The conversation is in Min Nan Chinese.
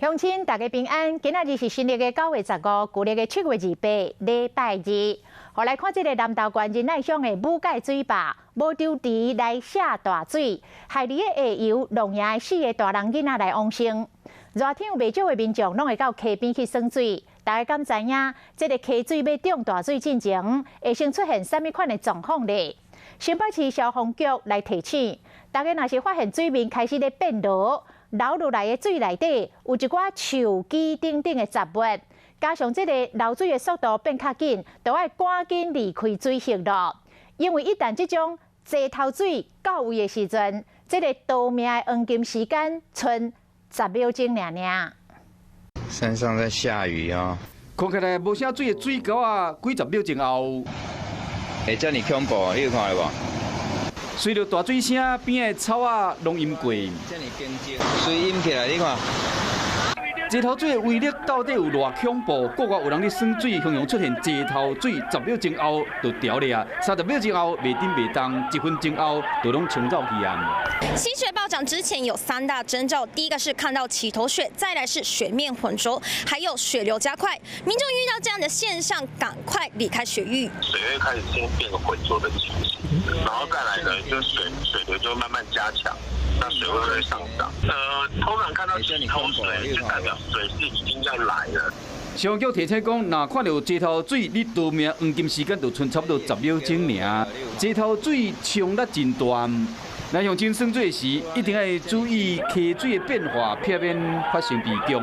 鄉親大家平安，今仔日是新曆的9月15，舊曆的7月28，禮拜二。予來看這个南投縣仁愛鄉的武界水壩，無丟池來下大水，害佇咧下游露營的四个大人囡仔來往生。熱天有袂少的民眾攏會到溪邊去耍水，大家敢知影？這个溪水欲漲大水進前，會先出現啥物款的狀況咧？新北市消防局來提醒，大家若是發現水面開始咧變濁，流落來的水內底有一寡樹枝等等的雜物，加上這个流水的速度變較緊，就愛趕緊離開水域囉。因為一旦這種齊頭水到位的時陣，這个逃命的黃金時間賰10秒鐘爾爾。山上在下雨哦，看起來無啥水的水溝仔，幾十秒鐘後，會遮爾恐怖，你有看著無？隨著大水聲，邊仔的草仔攏淹過。遮爾乾淨，水淹起來，你看。齊頭水的威力到底有偌恐怖？國外有人咧耍水，形容出現齊頭水，10秒鐘後就著咧啊，30秒鐘後袂振袂動，1分鐘後就攏沖走去啊。溪水暴漲之前有三大徵兆，第一個是看到齊頭水，再來是水面渾濁，還有水流加快。民眾遇到這樣的現象，趕快離開水域。水會開始先變渾濁的情形，然後再來呢，就水流就會慢慢加強。那水位會上漲。通常看到齊頭水，就代表水是已經要來了。消防局提醒講，若看到齊頭水，你逃命黃金時間就賰差不多10秒鐘爾。齊頭水衝力真大，若鄉親耍水時，一定愛注意溪水的變化，避免發生悲劇。